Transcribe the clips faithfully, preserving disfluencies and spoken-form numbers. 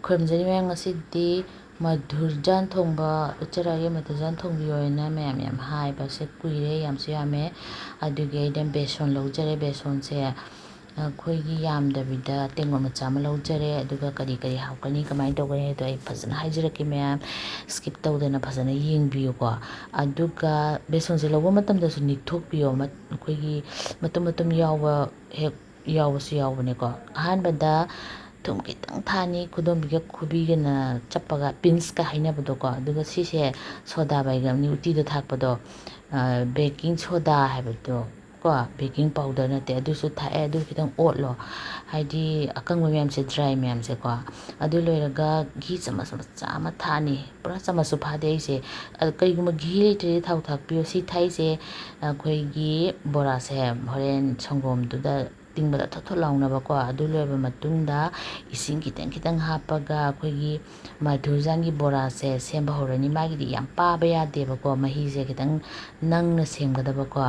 ꯈꯨꯔꯨꯝꯖꯔꯤ ꯃꯌꯥꯝ, ꯉꯁꯤꯗꯤ ꯃꯙꯨꯔꯖꯥꯟ ꯊꯣꯡꯕ ꯎꯠꯆꯔꯛꯑꯒꯦ꯫ ꯃꯙꯨꯔꯖꯥꯟ ꯊꯣꯡꯕꯤꯌꯣ ꯍꯥꯏꯅ ꯃꯌꯥꯝ ꯌꯥꯝ ꯍꯥꯏꯕꯁꯦ ꯀꯨꯏꯔꯦ, ꯌꯥꯝꯁꯨ ꯌꯥꯝꯃꯦ꯫ ꯑꯗꯨꯒꯤ ꯑꯩꯅ ꯕꯦꯁꯣꯟ ꯂꯧꯖꯔꯦ꯫ ꯕꯦꯁꯣꯟꯁꯦ ꯑꯩꯈꯣꯏꯒꯤ ꯌꯥꯝꯗꯕꯤꯗ ꯇꯦꯡꯀꯣꯠ ꯃꯆꯥ ꯑꯃ ꯂꯧꯖꯔꯦ꯫ ꯑꯗꯨꯒ ꯀꯔꯤ ꯀꯔꯤ ꯍꯥꯞꯀꯅꯤ, ꯀꯃꯥꯏꯅ ꯇꯧꯒꯅꯤ ꯍꯥꯏꯗꯣ ꯑꯩ ꯐꯖꯅ ꯍꯥꯏꯖꯔꯛꯀꯦ ꯃꯌꯥꯝ, skip ꯇꯧꯗꯅ ꯐꯖꯅ ꯌꯦꯡꯕꯤꯌꯨꯀꯣ꯫ ꯑꯗꯨꯒ ꯕꯦꯁꯣꯟꯁꯦ ꯂꯧꯕ ꯃꯇꯝꯗꯁꯨ ꯅꯤꯛꯊꯣꯛꯄꯤꯌꯣ, ꯃ-, ꯑꯩꯈꯣꯏꯒꯤ ꯃꯇꯨꯝ ꯃꯇꯨꯝ ꯌꯥꯎꯕ ꯍꯦꯛ ꯌꯥꯎꯕꯁꯨ ꯌꯥꯎꯕꯅꯦꯀꯣ꯫ ꯑꯍꯥꯟꯕꯗ ꯊꯨꯝ ꯈꯤꯇꯪ ꯊꯥꯅꯤ, ꯈꯨꯗꯣꯝꯕꯤꯒ ꯈꯨꯕꯤꯒꯅ ꯆꯞꯄꯒ, ꯄꯤꯟꯁꯀ ꯍꯥꯏꯅꯕꯗꯣꯀꯣ꯫ ꯑꯗꯨꯒ ꯁꯤꯁꯦ ꯁꯣꯗꯥ ꯕꯥꯏꯒꯝꯅꯤ, ꯎꯇꯤꯗ ꯊꯥꯛꯄꯗꯣ, ꯕꯦꯀꯤꯡ ꯁꯣꯗꯥ ꯍꯥꯏꯕꯗꯣ ꯀꯣ, ꯕꯦꯀꯤꯡ ꯄꯥꯎꯗꯔ ꯅꯠꯇꯦ, ꯑꯗꯨꯁꯨ ꯊꯥꯛꯑꯦ꯫ ꯑꯗꯨ ꯈꯤꯇꯪ ꯑꯣꯠꯂꯣ, ꯍꯥꯏꯗꯤ ꯑꯀꯪꯕ ꯃꯌꯥꯝꯁꯦ, ꯗ꯭ꯔꯥꯏ ꯃꯌꯥꯝꯁꯦꯀꯣ꯫ ꯑꯗꯨ ꯂꯣꯏꯔꯒ ꯘꯤ ꯆꯥꯃꯁ ꯃꯆꯥ ꯑꯃ ꯊꯥꯛꯑꯅꯤ, ꯄꯨꯔꯥ ꯆꯥꯃꯁꯁꯨ ꯐꯥꯗꯦ ꯑꯩꯁꯦ꯫ ꯑꯗꯨ ꯀꯩꯒꯨꯝꯕ ꯘꯤ ꯂꯩꯇ꯭ꯔꯗꯤ ꯊꯥꯎ ꯊꯥꯛꯄꯤꯌꯣ꯫ ꯁꯤ ꯊꯥꯛꯏꯁꯦ ꯑꯩꯈꯣꯏꯒꯤ ꯕꯣꯔꯥꯁꯦ ꯍꯣꯔꯦꯟ ꯁꯪꯒꯣꯝꯗꯨꯗ ꯇꯤꯡꯕꯗ ꯊꯣꯠ ꯊꯣꯠ ꯂꯥꯎꯅꯕꯀꯣ꯫ ꯑꯗꯨ ꯂꯣꯏꯔꯕ ꯃꯇꯨꯡꯗ ꯏꯁꯤꯡ ꯈꯤꯇꯪ ꯈꯤꯇꯪ ꯍꯥꯞꯄꯒ ꯑꯩꯈꯣꯏꯒꯤ ꯃꯙꯨꯔꯖꯥꯟꯒꯤ ꯕꯣꯔꯥꯁꯦ ꯁꯦꯝꯕ ꯍꯧꯔꯅꯤ꯫ ꯃꯥꯒꯤꯗꯤ ꯌꯥꯝ ꯄꯥꯕ ꯌꯥꯗꯦꯕꯀꯣ, ꯃꯍꯤꯁꯦ ꯈꯤꯇꯪ ꯅꯪꯅ ꯁꯦꯝꯒꯗꯕꯀꯣ꯫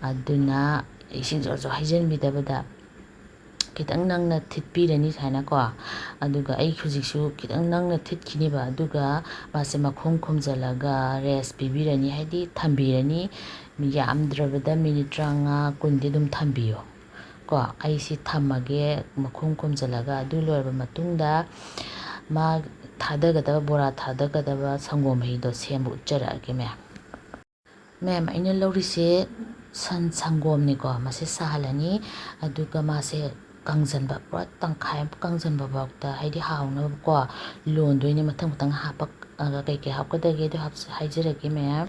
ꯑꯗꯨꯅ ꯏꯁꯤꯡꯁꯨ ꯍꯩꯖꯤꯟꯕꯤꯗꯕꯗ ꯈꯤꯇꯪ ꯅꯪꯅ ꯊꯤꯠꯄꯤꯔꯅꯤ ꯁꯨꯃꯥꯏꯅꯀꯣ꯫ ꯑꯗꯨꯒ ꯑꯩ ꯍꯧꯖꯤꯛꯁꯨ ꯈꯤꯇꯪ ꯅꯪꯅ ꯊꯤꯠꯈꯤꯅꯦꯕ꯫ ꯑꯗꯨꯒ ꯃꯥꯁꯦ ꯃꯈꯨꯝ ꯈꯨꯝꯖꯤꯜꯂꯒ rest ꯄꯤꯕꯤꯔꯅꯤ, ꯍꯥꯏꯗꯤ ꯊꯝꯕꯤꯔꯅꯤ꯫ ꯌꯥꯝꯗ꯭ꯔꯕꯗ ꯃꯤꯅꯤꯠ ꯇꯔꯥꯃꯉꯥ ꯀꯨꯟꯗꯤ ꯑꯗꯨꯝ ꯊꯝꯕꯤꯌꯣ ꯀꯣ꯫ ꯑꯩ ꯁꯤ ꯊꯝꯃꯒꯦ ꯃꯈꯨꯝ ꯈꯨꯝꯖꯤꯜꯂꯒ꯫ ꯑꯗꯨ ꯂꯣꯏꯔꯕ ꯃꯇꯨꯡꯗ ꯃꯥ ꯊꯥꯗꯒꯗꯕ, ꯕꯣꯔꯥ ꯊꯥꯗꯒꯗꯕ ꯁꯪꯒꯣꯝ ꯃꯍꯤꯗꯣ ꯁꯦꯝꯕ ꯎꯠꯆꯔꯛꯑꯒꯦ ꯃꯌꯥꯝ꯫ ꯃꯌꯥꯝ, ꯑꯩꯅ ꯂꯧꯔꯤꯁꯦ ꯁꯟ ꯁꯪꯒꯣꯝꯅꯤꯀꯣ꯫ ꯃꯁꯤ ꯁꯥꯍꯜꯂꯅꯤ꯫ ꯑꯗꯨꯒ ꯃꯥꯁꯦ ꯀꯪꯁꯤꯟꯕ, ꯄꯨꯔꯥ ꯇꯪꯈꯥꯏ ꯑꯃ ꯀꯪꯁꯤꯟꯕ ꯐꯥꯎꯗ, ꯍꯥꯏꯗꯤ ꯍꯥꯎꯅꯕꯀꯣ, ꯂꯣꯟꯗꯣꯏꯅꯦ꯫ ꯃꯊꯪ ꯃꯊꯪ ꯍꯥꯞꯄꯛꯑꯒ ꯀꯩꯀꯩ ꯍꯥꯞꯀꯗꯒꯦꯗꯣ ꯍꯥꯞꯆ-, ꯍꯥꯏꯖꯔꯛꯀꯦ ꯃꯌꯥꯝ꯫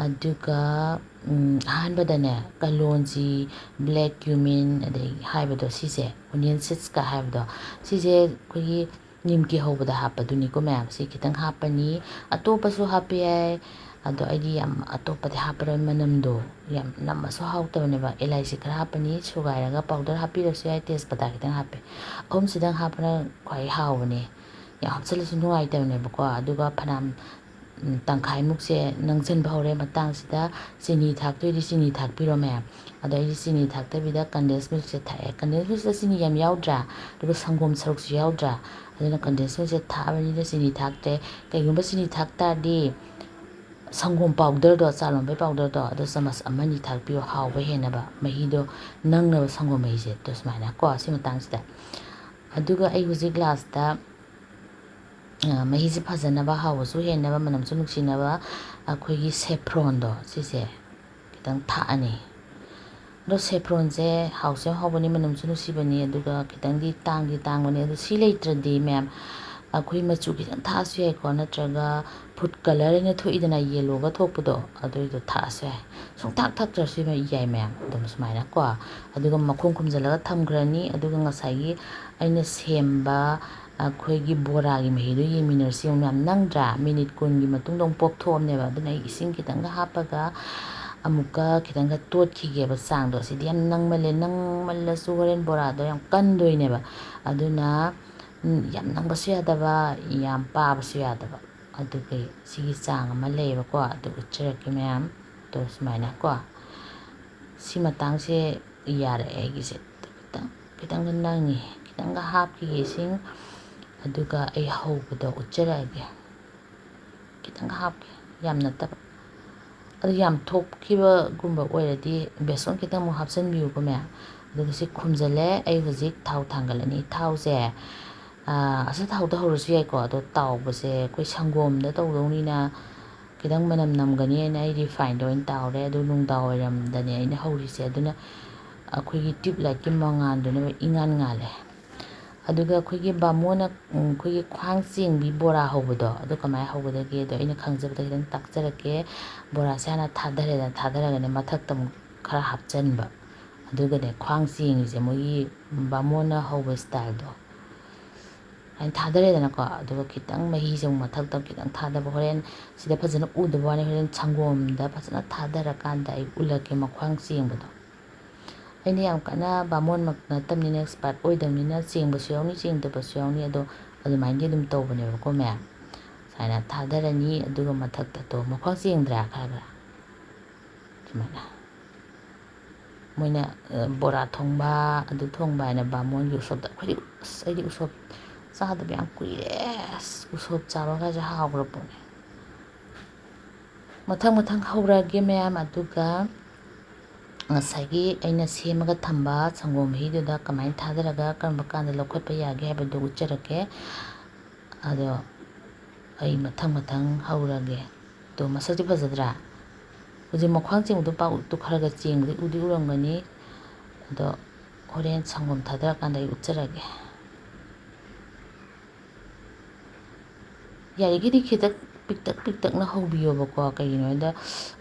ꯑꯗꯨꯒ, ꯎꯝ, ꯑꯍꯥꯟꯕꯗꯅꯦ, ꯀꯂꯣꯟꯖꯤ, black cumin, ꯑꯗꯩ ꯍꯥꯏꯕꯗꯣ ꯁꯤꯁꯦ, onion seedsꯀ ꯍꯥꯏꯕꯗꯣ, ꯁꯤꯁꯦ ꯑꯩꯈꯣꯏꯒꯤ ꯅꯤꯝꯀꯤ ꯍꯧꯕꯗ ꯍꯥꯞꯄꯗꯨꯅꯤꯀꯣ ꯃꯌꯥꯝ꯫ ꯁꯤ ꯈꯤꯇꯪ ꯍꯥꯞꯄꯅꯤ, ꯑꯇꯣꯞꯄꯁꯨ ꯍꯥꯞꯄ ꯌꯥꯏ꯫ ꯑꯗꯣ ꯑꯩꯗꯤ ꯌꯥꯝ ꯑꯇꯣꯞꯄꯗꯤ ꯍꯥꯞꯄꯔꯣꯏ, ꯃꯅꯝꯗꯣ ꯌꯥꯝ ꯅꯝꯃꯁꯨ ꯍꯥꯎꯇꯕꯅꯦꯕ꯫ ꯑꯦꯂꯥꯏꯆꯤ ꯈꯔ ꯍꯥꯞꯄꯅꯤ, ꯁꯨꯒꯥꯏꯔꯒ powder ꯍꯥꯞꯄꯤꯔꯁꯨ ꯌꯥꯏ, ꯇꯦꯖꯄꯇꯥ ꯈꯤꯇꯪ ꯍꯥꯞꯄꯦ꯫ ꯑꯍꯨꯝꯁꯤꯗꯪ ꯍꯥꯞꯄꯅ ꯈ꯭ꯋꯥꯏ ꯍꯥꯎꯕꯅꯦ, ꯌꯥꯝ ꯍꯥꯞꯆꯤꯜꯂꯁꯨ ꯅꯨꯡꯉꯥꯏꯇꯕꯅꯦꯕꯀꯣ꯫ ꯑꯗꯨꯒ ꯐꯅꯌꯥꯝ ꯎꯝ, ꯇꯪꯈꯥꯏꯃꯨꯛꯁꯦ ꯅꯪꯁꯤꯟꯕ ꯍꯧꯔꯦ꯫ ꯃꯇꯥꯡꯁꯤꯗ ꯆꯤꯅꯤ ꯊꯥꯛꯇꯣꯏꯗꯤ ꯆꯤꯅꯤ ꯊꯥꯛꯄꯤꯔꯣ ꯃꯌꯥꯝ꯫ ꯑꯗꯣ ꯑꯩꯗꯤ ꯆꯤꯅꯤ ꯊꯥꯛꯇꯕꯤꯗ ꯀꯟꯗꯦꯟꯁ ꯃꯤꯜꯛꯁꯦ ꯊꯥꯛꯑꯦ꯫ ꯀꯟꯗꯦꯟꯁ ꯃꯤꯜꯛꯁꯤꯗ ꯆꯤꯅꯤ ꯌꯥꯝ ꯌꯥꯎꯗ꯭ꯔꯥ? ꯑꯗꯨꯒ ꯁꯪꯒꯣꯝ ꯁꯔꯨꯛꯁꯨ ꯌꯥꯎꯗ꯭ꯔꯥ? ꯑꯗꯨꯅ ꯀꯟꯗꯦꯟꯁ ꯃꯤꯜꯛꯁꯦ ꯊꯥꯛꯑꯕꯅꯤꯅ ꯆꯤꯅꯤ ꯊꯥꯛꯇ꯭ꯔꯦ꯫ ꯀꯩꯒꯨꯝꯕ ꯆꯤꯅꯤ ꯊꯥꯛ ꯇꯥꯔꯗꯤ ꯁꯪꯒꯣꯝ ꯄꯥꯎꯗꯔꯗꯣ, ꯆꯥ ꯂꯣꯟꯕꯒꯤ ꯄꯥꯎꯗꯔꯗꯣ, ꯑꯗꯣ ꯆꯥꯃꯁ ꯑꯃꯅꯤ ꯊꯥꯛꯄꯤꯌꯣ, ꯍꯥꯎꯕ ꯍꯦꯟꯅꯕ, ꯃꯍꯤꯗꯣ ꯅꯪꯅꯕ ꯁꯪꯒꯣꯝ ꯃꯍꯤꯁꯦ꯫ ꯑꯗꯣ ꯁꯨꯃꯥꯏꯅ ꯀꯣ, ꯁꯤ ꯃꯇꯥꯡꯁꯤꯗ꯫ ꯑꯗꯨꯒ ꯑꯩ ꯍꯧꯖꯤꯛ ꯂꯥꯁꯇ, ꯑ, ꯃꯍꯤꯁꯦ ꯐꯖꯅꯕ, ꯍꯥꯎꯕꯁꯨ ꯍꯦꯟꯅꯕ, ꯃꯅꯝꯁꯨ ꯅꯨꯡꯁꯤꯅꯕ ꯑꯩꯈꯣꯏꯒꯤ ꯁꯦꯐ꯭ꯔꯣꯟꯗꯣ, ꯁꯤꯁꯦ ꯈꯤꯇꯪ ꯊꯥꯛꯑꯅꯤ꯫ ꯑꯗꯣ ꯁꯦꯐ꯭ꯔꯣꯟꯁꯦ ꯍꯥꯎꯁꯨ ꯌꯥꯝ ꯍꯥꯎꯕꯅꯤ, ꯃꯅꯝꯁꯨ ꯅꯨꯡꯁꯤꯕꯅꯤ, ꯑꯗꯨꯒ ꯈꯤꯇꯪꯗꯤ ꯇꯥꯡꯗꯤ ꯇꯥꯡꯕꯅꯤ꯫ ꯑꯗꯣ ꯁꯤ ꯂꯩꯇ꯭ꯔꯗꯤ ꯃꯌꯥꯝ, ꯑꯩꯈꯣꯏ ꯃꯆꯨ ꯈꯤꯇꯪ ꯊꯥꯛꯑꯁꯨ ꯌꯥꯏꯀꯣ, ꯅꯠꯇ꯭ꯔꯒ ꯐꯨꯗ ꯀꯂꯔ ꯍꯥꯏꯅ ꯊꯣꯛꯏꯗꯅ, ꯌꯦꯜꯂꯣꯒ ꯊꯣꯛꯄꯗꯣ, ꯑꯗꯨꯏꯗꯣ ꯊꯥꯛꯑꯁꯨ ꯌꯥꯏ꯫ ꯁꯨꯡꯊꯥꯛ ꯊꯥꯛꯇ꯭ꯔꯁꯨ ꯌꯥꯏ ꯃꯌꯥꯝ, ꯑꯗꯨꯝ ꯁꯨꯃꯥꯏꯅ ꯀꯣ꯫ ꯑꯗꯨꯒ ꯃꯈꯨꯝ ꯈꯨꯝꯖꯤꯜꯂꯒ ꯊꯝꯈ꯭ꯔꯅꯤ꯫ ꯑꯗꯨꯒ ꯉꯁꯥꯏꯒꯤ ꯑꯩꯅ ꯁꯦꯝꯕ ꯑꯩꯈꯣꯏꯒꯤ ꯕꯣꯔꯥꯒꯤ ꯃꯍꯤꯗꯣ ꯌꯦꯡꯃꯤꯟꯅꯔꯁꯤ꯫ ꯌꯥꯝ ꯅꯪꯗ꯭ꯔꯥ? ꯃꯤꯅꯤꯠ ꯀꯨꯟꯒꯤ ꯃꯇꯨꯡꯗ ꯑꯃꯨꯛ ꯄꯣꯞꯊꯣꯛꯑꯕꯅꯦꯕ꯫ ꯑꯗꯨꯅ ꯑꯩ ꯏꯁꯤꯡ ꯈꯤꯇꯪꯒ ꯍꯥꯞꯄꯒ ꯑꯃꯨꯛꯀ ꯈꯤꯇꯪꯒ ꯇꯣꯠꯈꯤꯒꯦꯕ ꯆꯥꯡꯗꯣ꯫ ꯑꯁꯤꯗꯤ ꯌꯥꯝ ꯅꯪꯃꯜꯂꯦ, ꯅꯪꯃꯜꯂꯁꯨ ꯍꯣꯔꯦꯟ ꯕꯣꯔꯥꯗꯣ ꯌꯥꯝ ꯀꯟꯗꯣꯏꯅꯦꯕ꯫ ꯑꯗꯨꯅ, ꯎꯝ, ꯌꯥꯝ ꯅꯪꯕꯁꯨ ꯌꯥꯗꯕ, ꯌꯥꯝ ꯄꯥꯕꯁꯨ ꯌꯥꯗꯕ꯫ ꯑꯗꯨꯒꯤ ꯁꯤꯒꯤ ꯆꯥꯡ ꯑꯃ ꯂꯩꯌꯦꯕꯀꯣ꯫ ꯑꯗꯨ ꯎꯠꯆꯔꯛꯀꯦ ꯃꯌꯥꯝ꯫ ꯑꯗꯣ ꯁꯨꯃꯥꯏꯅ ꯀꯣ꯫ ꯁꯤ ꯃꯇꯥꯡꯁꯦ ꯌꯥꯔꯛꯑꯦ ꯑꯩꯒꯤꯁꯦ꯫ ꯈꯤꯇꯪ, ꯈꯤꯇꯪꯒ ꯅꯪꯉꯤ꯫ ꯈꯤꯇꯪꯒ ꯍꯥꯞꯈꯤꯒꯦ ꯏꯁꯤꯡ꯫ ꯑꯗꯨꯒ ꯑꯩ ꯍꯧꯕꯗꯣ ꯎꯠꯆꯔꯛꯑꯒꯦ꯫ ꯈꯤꯇꯪꯒ ꯍꯥꯞꯀꯦ, ꯌꯥꯝ ꯅꯠꯇꯕ꯫ ꯑꯗꯨ ꯌꯥꯝ ꯊꯣꯛꯈꯤꯕꯒꯨꯝꯕ ꯑꯣꯏꯔꯗꯤ ꯕꯦꯁꯣꯟ ꯈꯤꯇꯪ ꯑꯃꯨꯛ ꯍꯥꯞꯆꯤꯟꯕꯤꯌꯨꯀꯣ ꯃꯌꯥꯝ꯫ ꯑꯗꯨꯒ ꯁꯤ ꯈꯨꯝꯖꯤꯜꯂꯦ꯫ ꯑꯩ ꯍꯧꯖꯤꯛ ꯊꯥꯎ ꯊꯥꯡꯒꯠꯂꯅꯤ꯫ ꯊꯥꯎꯁꯦ, ꯑꯥ, ꯑꯆꯥꯊꯥꯎꯗ ꯍꯧꯔꯁꯨ ꯌꯥꯏꯀꯣ꯫ ꯑꯗꯣ ꯇꯥꯎꯕꯁꯦ ꯑꯩꯈꯣꯏ ꯁꯪꯒꯣꯝꯗ ꯇꯧꯗꯧꯅꯤꯅ ꯈꯤꯇꯪ ꯃꯅꯝ ꯅꯝꯒꯅꯤ ꯍꯥꯏꯅ ꯑꯩ ꯔꯤꯐꯥꯏꯟꯗ ꯑꯣꯏꯅ ꯇꯥꯎꯔꯦ꯫ ꯑꯗꯨ ꯅꯨꯡꯗꯥꯡ ꯋꯥꯏꯔꯝꯗꯅꯦ ꯑꯩꯅ ꯍꯧꯔꯤꯁꯦ꯫ ꯑꯗꯨꯅ ꯑꯩꯈꯣꯏꯒꯤ ꯇ꯭ꯌꯨꯕ ꯂꯥꯏꯠꯀꯤ ꯃꯉꯥꯜꯗꯨꯅ ꯏꯉꯥꯟ ꯉꯥꯜꯂꯦ꯫ ꯑꯗꯨꯒ ꯑꯩꯈꯣꯏꯒꯤ ꯕꯥꯃꯣꯟꯅ, ꯎꯝ, ꯑꯩꯈꯣꯏꯒꯤ ꯈ꯭ꯋꯥꯡ ꯆꯦꯡꯕꯤ ꯕꯣꯔꯥ ꯍꯧꯕꯗꯣ, ꯑꯗꯨ ꯀꯃꯥꯏꯅ ꯍꯧꯒꯗꯒꯦ? ꯑꯗꯣ ꯑꯩꯅ ꯈꯪꯖꯕꯗ ꯈꯤꯇꯪ ꯇꯥꯛꯆꯔꯛꯀꯦ꯫ ꯕꯣꯔꯥꯁꯦ ꯍꯥꯟꯅ ꯊꯥꯗꯔꯦꯗꯅ, ꯊꯥꯗꯔꯒꯅꯦ ꯃꯊꯛꯇ ꯑꯃꯨꯛ ꯈꯔ ꯍꯥꯞꯆꯤꯟꯕ꯫ ꯑꯗꯨꯒꯅꯦ ꯈ꯭ꯋꯥꯡ ꯆꯦꯡꯉꯤꯁꯦ ꯃꯣꯏꯒꯤ ꯕꯥꯃꯣꯟꯅ ꯍꯧꯕ ꯁ꯭ꯇꯥꯏꯜꯗꯣ꯫ ꯑꯗꯨꯃꯥꯏꯅ ꯊꯥꯗꯔꯦꯗꯅꯀꯣ꯫ ꯑꯗꯨꯒ ꯈꯤꯇꯪ ꯃꯍꯤꯁꯦ ꯑꯃꯨꯛ ꯃꯊꯛꯇ ꯈꯤꯇꯪ ꯊꯥꯗꯕ꯫ ꯍꯣꯔꯦꯟ ꯁꯤꯗ ꯐꯖꯅ ꯎꯗꯕ ꯋꯥꯅꯤ, ꯍꯣꯔꯦꯟ ꯁꯪꯒꯣꯝꯗ ꯐꯖꯅ ꯊꯥꯗꯔꯀꯥꯟꯗ ꯑꯩ ꯎꯠꯂꯛꯀꯦ ꯃꯈ꯭ꯋꯥꯡ ꯆꯦꯡꯕꯗꯣ꯫ ꯑꯩꯅ ꯌꯥꯝ ꯀꯟꯅ ꯕꯥꯃꯣꯟꯃꯛ ꯅꯠꯇꯕꯅꯤꯅ, ꯑꯦꯛꯁꯄꯥꯔꯠ ꯑꯣꯏꯗꯕꯅꯤꯅ, ꯆꯦꯡꯕꯁꯨ ꯌꯥꯎꯅꯤ, ꯆꯦꯡꯗꯕꯁꯨ ꯌꯥꯎꯅꯤ꯫ ꯑꯗꯣ ꯑꯗꯨꯃꯥꯏꯅꯗꯤ ꯑꯗꯨꯝ ꯇꯧꯕꯅꯦꯕꯀꯣ ꯃꯌꯥꯝ꯫ ꯁꯨꯃꯥꯏꯅ ꯊꯥꯗꯔꯅꯤ꯫ ꯑꯗꯨꯒ ꯃꯊꯛꯇ ꯇꯣ ꯃꯈ꯭ꯋꯥꯡ ꯆꯦꯡꯗ꯭ꯔꯥ ꯈꯔ ꯈꯔ? ꯁꯨꯃꯥꯏꯅ꯫ ꯃꯣꯏꯅ, ꯑ, ꯕꯣꯔꯥ ꯊꯣꯡꯕ, ꯑꯗꯨ ꯊꯣꯡꯕ ꯍꯥꯏꯅ ꯕꯥꯃꯣꯟꯒꯤ ꯎꯁꯣꯞꯇ꯫ ꯑꯩꯈꯣꯏꯗꯤ, ꯑꯁ, ꯑꯩꯗꯤ ꯎꯁꯣꯞ ꯆꯥꯗꯕ ꯌꯥꯝ ꯀꯨꯏꯔꯦ꯫ ꯑꯁ, ꯎꯁꯣꯞ ꯆꯥꯕꯒꯁꯦ ꯍꯥꯎꯈ꯭ꯔ ꯄꯣꯠꯅꯤ꯫ ꯃꯊꯪ ꯃꯊꯪ ꯍꯧꯔꯛꯑꯒꯦ ꯃꯌꯥꯝ, ꯑꯗꯨꯒ ꯉꯁꯥꯏꯒꯤ ꯑꯩꯅ ꯁꯦꯝꯃꯒ ꯊꯝꯕ ꯁꯪꯒꯣꯝ ꯃꯍꯤꯗꯨꯗ ꯀꯃꯥꯏꯅ ꯊꯥꯗꯔꯒ ꯀꯔꯝꯕ ꯀꯥꯟꯗ ꯂꯧꯈꯠꯄ ꯌꯥꯒꯦ ꯍꯥꯏꯕꯗꯨ ꯎꯠꯆꯔꯛꯀꯦ꯫ ꯑꯗꯣ ꯑꯩ ꯃꯊꯪ ꯃꯊꯪ ꯍꯧꯔꯒꯦ꯫ ꯑꯗꯣ ꯃꯁꯛꯇꯤ ꯐꯖꯗ꯭ꯔꯥ? ꯍꯧꯖꯤꯛ ꯃꯈ꯭ꯋꯥꯡ ꯆꯤꯡꯕꯗꯣ ꯄꯥꯛ ꯎꯠꯇꯨ ꯈꯔ ꯈꯔ ꯆꯦꯡꯕꯗꯤ ꯎꯗꯤ ꯎꯔꯝꯒꯅꯤ꯫ ꯑꯗꯣ ꯍꯣꯔꯦꯟ ꯁꯪꯒꯣꯝ ꯊꯥꯗꯔꯀꯥꯟꯗ ꯑꯩ ꯎꯠꯆꯔꯒꯦ꯫ ꯌꯥꯔꯤꯈꯩꯗꯤ ꯈꯤꯇꯪ ꯄꯤꯛꯇꯛ ꯄꯤꯛꯇꯛꯅ ꯍꯧꯕꯤꯌꯣꯕꯀꯣ꯫ ꯀꯩꯒꯤꯅꯣ ꯍꯥꯏꯗ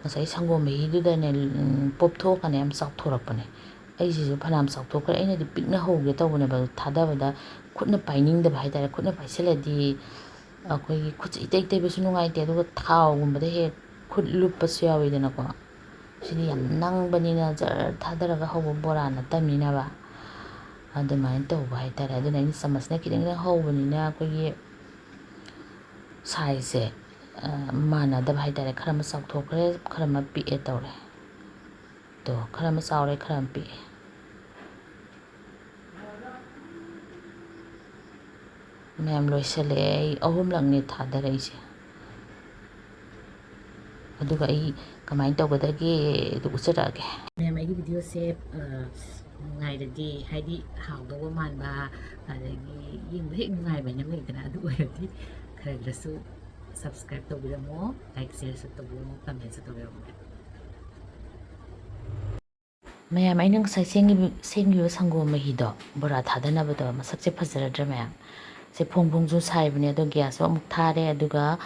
ꯉꯁꯥꯏ ꯁꯪꯒꯣꯝ ꯃꯍꯤꯗꯨꯗꯅꯦ, ꯎꯝ, ꯄꯣꯞꯊꯣꯛꯑꯀꯥꯟꯗ ꯌꯥꯝ ꯆꯥꯎꯊꯣꯔꯛꯄꯅꯦ꯫ ꯑꯩꯁꯤꯁꯨ ꯐꯅꯌꯥꯝ ꯆꯥꯎꯊꯣꯛꯈ꯭ꯔꯦ꯫ ꯑꯩꯅꯗꯤ ꯄꯤꯛꯅ ꯍꯧꯒꯦ ꯇꯧꯕꯅꯦꯕ, ꯑꯗꯨ ꯊꯥꯗꯕꯗ ꯈꯨꯠꯅ ꯄꯥꯏꯅꯤꯡꯗꯕ ꯍꯥꯏꯇꯥꯔꯦ꯫ ꯈꯨꯠꯅ ꯄꯥꯏꯁꯤꯜꯂꯗꯤ ꯑꯩꯈꯣꯏꯒꯤ ꯈꯨꯠꯁꯦ ꯏꯇꯩ ꯇꯩꯕꯁꯨ ꯅꯨꯡꯉꯥꯏꯇꯦ, ꯑꯗꯨꯒ ꯊꯥꯎꯒꯨꯝꯕꯗ ꯍꯦꯛ ꯈꯨꯠ ꯂꯨꯞꯄꯁꯨ ꯌꯥꯎꯋꯤꯗꯅꯀꯣ꯫ ꯁꯤꯗꯤ ꯌꯥꯝ ꯅꯪꯕꯅꯤꯅ ꯖꯔ ꯊꯥꯗꯔꯒ ꯍꯧꯕ ꯕꯣꯔꯥ ꯅꯠꯇꯕꯅꯤꯅꯕ꯫ ꯑꯗꯨꯃꯥꯏꯅ ꯇꯧꯕ ꯍꯥꯏꯇꯥꯔꯦ꯫ ꯑꯗꯨꯅ ꯑꯩꯅ ꯆꯃꯁꯅ ꯈꯤꯇꯪ ꯈꯤꯇꯪ ꯍꯧꯕꯅꯤꯅ ꯑꯩꯈꯣꯏꯒꯤ ꯁꯥꯏꯖꯁꯦ, ꯑ, ꯃꯥꯟꯅꯗꯕ ꯍꯥꯏꯇꯥꯔꯦ꯫ ꯈꯔ ꯑꯃ ꯆꯥꯎꯊꯣꯛꯈ꯭ꯔꯦ, ꯈꯔ ꯑꯃ ꯄꯤꯛꯑꯦ ꯇꯧꯔꯦ꯫ ꯇꯣ, ꯈꯔ ꯑꯃ ꯆꯥꯎꯔꯦ, ꯈꯔ ꯑꯃ ꯄꯤꯛꯑꯦ꯫ ꯃꯌꯥꯝ ꯂꯣꯏꯁꯤꯜꯂꯛꯑꯦ꯫ ꯑꯩ ꯑꯍꯨꯝꯂꯛꯅꯦ ꯊꯥꯗꯔꯛꯏꯁꯦ꯫ ꯑꯗꯨꯒ ꯑꯩ ꯀꯃꯥꯏꯅ ꯇꯧꯒꯗꯒꯦ ꯑꯗꯨ ꯎꯠꯆꯔꯛꯑꯒꯦ꯫ ꯃꯌꯥꯝ, ꯑꯩꯒꯤ ꯚꯤꯗꯤꯑꯣꯁꯦ, ꯑ, ꯅꯨꯡꯉꯥꯏꯔꯗꯤ, ꯍꯥꯏꯗꯤ ꯍꯥꯎꯗꯧꯕ ꯃꯥꯟꯕ, ꯑꯗꯒꯤ ꯌꯦꯡꯕ ꯍꯦꯛ ꯅꯨꯡꯉꯥꯏꯕ ꯍꯥꯏꯅ ꯑꯃ ꯂꯩꯗꯅ, ꯑꯗꯨ ꯑꯣꯏꯔꯗꯤ ꯈꯔ ꯈꯔꯁꯨ subscribe ꯇꯧꯕꯤꯔꯝꯃꯣ, like, share ꯁꯨ ꯇꯧꯕꯤꯔꯝꯃꯣ, comment ꯁꯨ ꯇꯧꯕꯤꯔꯝꯃꯣ꯫ ꯃꯌꯥꯝ, ꯑꯩꯅ ꯉꯁꯥꯏ ꯁꯦꯝꯈꯤꯕ, ꯁꯦꯝꯈꯤꯕ ꯁꯪꯒꯣꯝ ꯃꯍꯤꯗꯣ, ꯕꯣꯔꯥ ꯊꯥꯗꯅꯕꯗꯣ, ꯃꯁꯛꯁꯦ ꯐꯖꯔꯗ꯭ꯔꯥ ꯃꯌꯥꯝ? ꯁꯦ ꯐꯣꯡ ꯐꯣꯡꯁꯨ ꯁꯥꯏꯕꯅꯦ, ꯑꯗꯣ gas ꯁꯨ ꯑꯃꯨꯛ ꯊꯥꯔꯦ, ꯑꯗꯨꯒ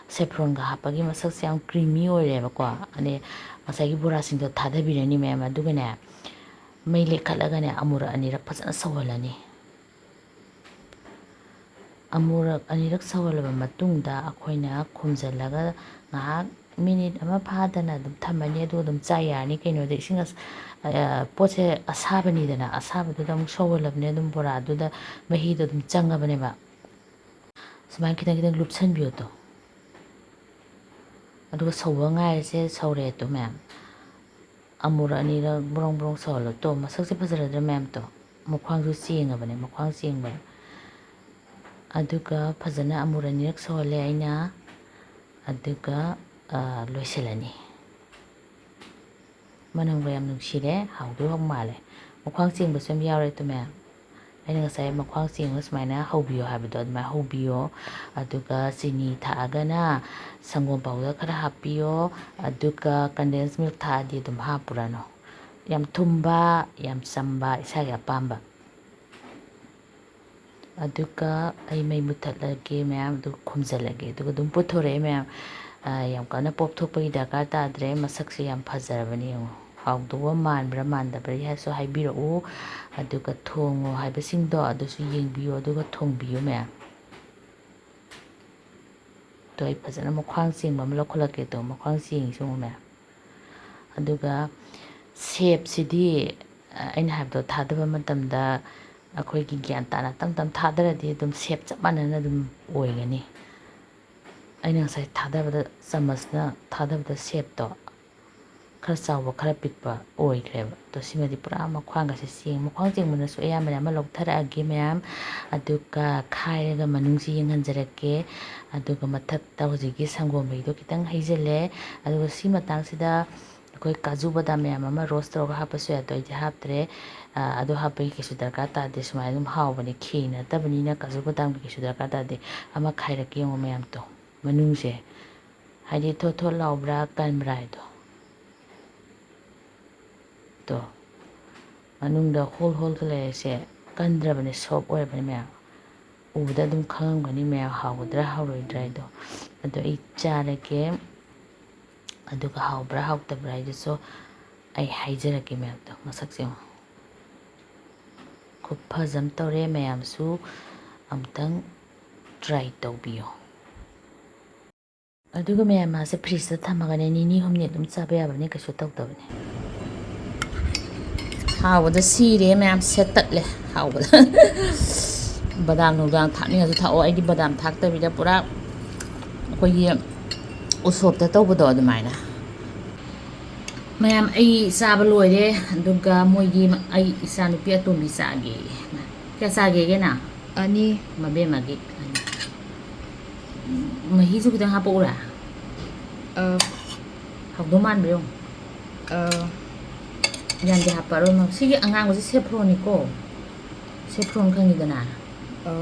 saffron ꯒ ꯍꯥꯞꯄꯒꯤ ꯃꯁꯛꯁꯦ ꯌꯥꯝ creamy ꯑꯣꯏꯔꯦꯕꯀꯣ꯫ ꯑꯗꯩ ꯉꯁꯥꯏꯒꯤ ꯕꯣꯔꯥꯁꯤꯡꯗꯣ ꯊꯥꯗꯕꯤꯔꯅꯤ ꯃꯌꯥꯝ, ꯑꯗꯨꯒꯅꯦ, ꯃꯩ ꯂꯩꯈꯠꯂꯒꯅꯦ, ꯑꯃꯨꯔꯛ ꯑꯅꯤꯔꯛ ꯐꯖꯅ ꯁꯧꯍꯜꯂꯅꯤ꯫ ꯑꯃꯨꯔꯛ ꯑꯅꯤꯔꯛ ꯁꯧꯍꯜꯂꯕ ꯃꯇꯨꯡꯗ ꯑꯩꯈꯣꯏꯅ ꯈꯨꯝꯖꯤꯜꯂꯒ ꯉꯥꯏꯍꯥꯛ minute ꯑꯃ ꯐꯥꯗꯅ ꯑꯗꯨꯝ ꯊꯝꯃꯅꯤ꯫ ꯑꯗꯨꯒ ꯑꯗꯨꯝ ꯆꯥ ꯌꯥꯔꯅꯤ꯫ ꯀꯩꯅꯣꯗ ꯏꯁꯤꯡ ꯑꯁ-, ꯑ, ꯄꯣꯠꯁꯦ ꯑꯁꯥꯕꯅꯤꯗꯅ, ꯑꯁꯥꯕꯗꯨꯗ ꯑꯃꯨꯛ ꯁꯧꯍꯜꯂꯕꯅꯤꯅ ꯑꯗꯨꯝ ꯕꯣꯔꯥꯗꯨꯗ ꯃꯍꯤꯗꯣ ꯑꯗꯨꯝ ꯆꯪꯉꯕꯅꯦꯕ꯫ ꯁꯨꯃꯥꯏꯅ ꯈꯤꯇꯪ ꯈꯤꯇꯪ ꯂꯨꯞꯁꯟꯕꯤꯌꯣ ꯇꯣ꯫ ꯑꯗꯨꯒ ꯁꯧꯕ ꯉꯥꯏꯔꯁꯦ꯫ ꯁꯧꯔꯦ ꯇꯣ ꯃꯌꯥꯝ꯫ ꯑꯃꯨꯔꯛ ꯑꯅꯤꯔꯛ ꯕ꯭ꯔꯣꯡ ꯕ꯭ꯔꯣꯡ ꯁꯧꯍꯜꯂꯣ ꯇꯣ꯫ ꯃꯁꯛꯁꯦ ꯐꯖꯔꯗ꯭ꯔꯥ ꯃꯌꯥꯝ ꯇꯣ? ꯃꯈ꯭ꯋꯥꯡꯁꯨ ꯆꯦꯡꯉꯕꯅꯦ, ꯃꯈ꯭ꯋꯥꯡ ꯆꯦꯡꯕꯅꯦ꯫ ꯑꯗꯨꯒ ꯐꯖꯅ ꯑꯃꯨꯔꯛ ꯑꯅꯤꯔꯛ ꯁꯧꯍꯜꯂꯦ ꯑꯩꯅ꯫ ꯑꯗꯨꯒ, ꯑ, ꯂꯣꯏꯁꯤꯜꯂꯅꯤ꯫ ꯃꯅꯝꯒ ꯌꯥꯝ ꯅꯨꯡꯁꯤꯔꯦ, ꯍꯥꯎꯗꯧ ꯌꯥꯝ ꯃꯥꯜꯂꯦ꯫ ꯃꯈ꯭ꯋꯥꯡ ꯆꯦꯡꯕꯁꯨ ꯌꯥꯝ ꯌꯥꯎꯔꯦ ꯇꯣ ꯃꯌꯥꯝ꯫ ꯑꯩꯅ ꯉꯁꯥꯏ ꯃꯈ꯭ꯋꯥꯡ ꯆꯦꯡꯕ ꯁꯨꯃꯥꯏꯅ ꯍꯧꯕꯤꯌꯣ ꯍꯥꯏꯕꯗꯣ, ꯑꯗꯨꯃꯥꯏꯅ ꯍꯧꯕꯤꯌꯣ꯫ ꯑꯗꯨꯒ ꯆꯤꯅꯤ ꯊꯥꯛꯑꯒꯅ ꯁꯪꯒꯣꯝ powder ꯈꯔ ꯍꯥꯞꯄꯤꯌꯣ꯫ ꯑꯗꯨꯒ condensed milk ꯊꯥꯛꯑꯗꯤ ꯑꯗꯨꯝ ꯍꯥꯞꯄꯨꯔꯅꯨ꯫ ꯌꯥꯝ ꯊꯨꯝꯕ, ꯌꯥꯝ ꯆꯝꯕ, ꯏꯁꯥꯒꯤ ꯑꯄꯥꯝꯕ꯫ ꯑꯗꯨꯒ ꯑꯩ ꯃꯩ ꯃꯨꯠꯊꯠꯂꯒꯦ ꯃꯌꯥꯝ, ꯑꯗꯨꯒ ꯈꯨꯝꯖꯤꯜꯂꯒꯦ, ꯑꯗꯨꯒ ꯑꯗꯨꯝ ꯄꯨꯊꯣꯔꯛꯑꯦ ꯃꯌꯥꯝ꯫ ꯑ, ꯌꯥꯝ ꯀꯟꯅ ꯄꯣꯞꯊꯣꯛꯄꯒꯤ ꯗꯔꯀꯥꯔ ꯇꯥꯗ꯭ꯔꯦ꯫ ꯃꯁꯛꯁꯦ ꯌꯥꯝ ꯐꯖꯔꯕꯅꯤ ꯌꯦꯡꯉꯣ꯫ ꯍꯥꯎꯗꯧꯕ ꯃꯥꯟꯕ꯭ꯔꯥ ꯃꯥꯟꯗꯕ꯭ꯔꯥ ꯍꯥꯏꯁꯨ ꯍꯥꯏꯕꯤꯔꯛꯎ꯫ ꯑꯗꯨꯒ ꯊꯣꯡꯉꯣ ꯍꯥꯏꯕꯁꯤꯡꯗꯣ ꯑꯗꯨꯁꯨ ꯌꯦꯡꯕꯤꯌꯨ, ꯑꯗꯨꯒ ꯊꯣꯡꯕꯤꯌꯨ ꯃꯌꯥꯝ꯫ ꯑꯗꯣ ꯑꯩ ꯐꯖꯅ ꯃꯈ꯭ꯋꯥꯡ ꯆꯦꯡꯕ ꯑꯃ ꯂꯧꯈꯠꯂꯛꯀꯦ꯫ ꯑꯗꯣ ꯃꯈ꯭ꯋꯥꯡ ꯆꯦꯡꯉꯤꯁꯦ ꯌꯦꯡꯉꯣ ꯃꯌꯥꯝ꯫ ꯑꯗꯨꯒ shapeꯁꯤꯗꯤ, ꯑ, ꯑꯩꯅ ꯍꯥꯏꯕꯗꯣ ꯊꯥꯗꯕ ꯃꯇꯝꯗ ꯑꯩꯈꯣꯏꯒꯤ ꯒ꯭ꯌꯥꯟ ꯇꯥꯅ ꯇꯞ ꯇꯞ ꯊꯥꯗꯔꯗꯤ ꯑꯗꯨꯝ shape ꯆꯞ ꯃꯥꯟꯅꯅ ꯑꯗꯨꯝ ꯑꯣꯏꯒꯅꯤ꯫ ꯑꯩꯅ ꯉꯁꯥꯏ ꯊꯥꯗꯕꯗ, ꯆꯥꯃꯁꯅ ꯊꯥꯗꯕꯗ shapeꯇꯣ ꯈꯔ ꯆꯥꯎꯕ, ꯈꯔ ꯄꯤꯛꯄ ꯑꯣꯏꯈ꯭ꯔꯦꯕ꯫ ꯑꯗꯣ ꯁꯤꯃꯗꯤ ꯄꯨꯔꯥ ꯃꯈ꯭ꯋꯥꯡꯒꯁꯦ ꯆꯦꯡ-, ꯃꯈ꯭ꯋꯥꯡ ꯆꯦꯡꯕꯅꯁꯨ ꯑꯌꯥꯝꯕꯅꯦ꯫ ꯑꯃ ꯂꯧꯊꯔꯛꯑꯒꯦ ꯃꯌꯥꯝ, ꯑꯗꯨꯒ ꯈꯥꯏꯔꯒ ꯃꯅꯨꯡꯁꯤ ꯌꯦꯡꯍꯟꯖꯔꯛꯀꯦ꯫ ꯑꯗꯨꯒ ꯃꯊꯛꯇ ꯍꯧꯖꯤꯛꯀꯤ ꯁꯪꯒꯣꯝ ꯃꯍꯤꯗꯣ ꯈꯤꯇꯪ ꯍꯩꯖꯤꯜꯂꯦ꯫ ꯑꯗꯨꯒ ꯁꯤ ꯃꯇꯥꯡꯁꯤꯗ ꯑꯩꯈꯣꯏ ꯀꯥꯖꯨ ꯕꯗꯥꯝ ꯃꯌꯥꯝ ꯑꯃ roast ꯇꯧꯔꯒ ꯍꯥꯞꯄꯁꯨ ꯌꯥꯏ, ꯑꯗꯣ ꯑꯩꯗꯤ ꯍꯥꯞꯇ꯭ꯔꯦ꯫ ꯑ, ꯑꯗꯨ ꯍꯥꯞꯄꯒꯤ ꯀꯩꯁꯨ ꯗꯔꯀꯥꯔ ꯇꯥꯗꯦ, ꯁꯨꯃꯥꯏꯅ ꯑꯗꯨꯝ ꯍꯥꯎꯕꯅꯦ꯫ ꯈꯦꯔ ꯅꯠꯇꯕꯅꯤꯅ ꯀꯥꯖꯨ ꯕꯗꯥꯝꯒꯤ ꯀꯩꯁꯨ ꯗꯔꯀꯥꯔ ꯇꯥꯗꯦ꯫ ꯑꯃ ꯈꯥꯏꯔꯛꯀꯦ ꯌꯦꯡꯉꯣ ꯃꯌꯥꯝ ꯇꯣ, ꯃꯅꯨꯡꯁꯦ꯫ ꯍꯥꯏꯗꯤ ꯊꯣꯠ ꯊꯣꯠ ꯂꯥꯎꯕ꯭ꯔꯥ ꯀꯟꯕ꯭ꯔꯥ ꯍꯥꯏꯗꯣ꯫ ꯇꯣ, ꯃꯅꯨꯡꯗ ꯍꯣꯜ ꯍꯣꯜꯒ ꯂꯩꯔꯤꯁꯦ ꯀꯟꯗ꯭ꯔꯕꯅꯦ, soft ꯑꯣꯏꯔꯕꯅꯦ ꯃꯌꯥꯝ꯫ ꯎꯕꯗ ꯑꯗꯨꯝ ꯈꯪꯉꯝꯒꯅꯤ ꯃꯌꯥꯝ ꯍꯥꯎꯒꯗ꯭ꯔꯥ ꯍꯥꯎꯔꯣꯏꯗ꯭ꯔꯥ ꯍꯥꯏꯗꯣ꯫ ꯑꯗꯣ ꯑꯩ ꯆꯥꯔꯒꯦ, ꯑꯗꯨꯒ ꯍꯥꯎꯕ꯭ꯔꯥ ꯍꯥꯎꯇꯕ꯭ꯔꯥ ꯍꯥꯏꯗꯨꯁꯨ ꯑꯩ ꯍꯥꯏꯖꯔꯛꯀꯦ ꯃꯌꯥꯝꯗꯣ꯫ ꯃꯁꯛꯁꯦ ꯌꯦꯡꯉꯣ꯫ ꯈꯨꯐꯖ ꯑꯃ ꯇꯧꯔꯦ, ꯃꯌꯥꯝꯁꯨ ꯑꯃꯨꯛꯇꯪ try ꯇꯧꯕꯤꯌꯣ꯫ ꯑꯗꯨꯒ ꯃꯌꯥꯝ ꯃꯥꯁꯦ fridgeꯇ ꯊꯝꯃꯒꯅꯦ ꯅꯤꯅꯤ ꯍꯨꯝꯅꯤ ꯑꯗꯨꯝ ꯆꯥꯕ ꯌꯥꯕꯅꯦ, ꯀꯩꯁꯨ ꯇꯧꯗꯕꯅꯦ꯫ ꯍꯥꯎꯕꯗ ꯁꯤꯔꯦ ꯃꯌꯥꯝ, ꯁꯦꯠ ꯇꯠꯂꯦ ꯍꯥꯎꯕꯗ꯫ ꯕꯗꯥꯝ ꯅꯨꯡꯗꯥꯝ ꯊꯥꯛꯅꯤꯡꯉꯁꯨ ꯊꯥꯛꯑꯣ, ꯑꯩꯗꯤ ꯕꯗꯥꯝ ꯊꯥꯛꯇꯕꯤꯗ ꯄꯨꯔꯥ ꯑꯩꯈꯣꯏꯒꯤ ꯎꯁꯣꯞꯇ ꯇꯧꯕꯗꯣ ꯑꯗꯨꯃꯥꯏꯅ꯫ ꯃꯌꯥꯝ, ꯑꯩ ꯆꯥꯕ ꯂꯣꯏꯔꯦ, ꯑꯗꯨꯒ ꯃꯣꯏꯒꯤ, ꯑꯩ ꯏꯆꯥꯅꯨꯄꯤ ꯑꯇꯣꯝꯕꯤ ꯆꯥꯒꯦ꯫ ꯀꯌꯥ ꯆꯥꯒꯦꯒꯦ ꯅꯪ? ꯑꯅꯤ꯫ ꯃꯕꯦꯝꯃꯒꯤ ꯑꯅꯤ꯫ ꯃꯍꯤꯁꯨ ꯈꯤꯇꯪ ꯍꯥꯞꯄꯛꯎꯔꯥ? ꯑ, ꯍꯥꯎꯗꯧ ꯃꯥꯟꯕ꯭ꯔꯥ ꯌꯦꯡꯉꯨ꯫ ꯑ, ꯌꯥꯝꯗꯤ ꯍꯥꯞꯄꯛꯑꯔꯣꯏ꯫ ꯁꯤꯒꯤ ꯑꯉꯥꯡꯕꯁꯦ saffronꯅꯤꯀꯣ꯫ Saffron ꯈꯪꯉꯤꯗꯅ? ꯑ,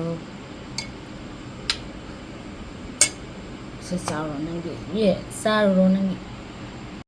ꯁꯦ, ꯆꯥꯔꯣ ꯅꯪꯒꯤ꯫ ꯌꯦ, ꯆꯥꯔꯨꯔꯣ ꯅꯪꯒꯤ꯫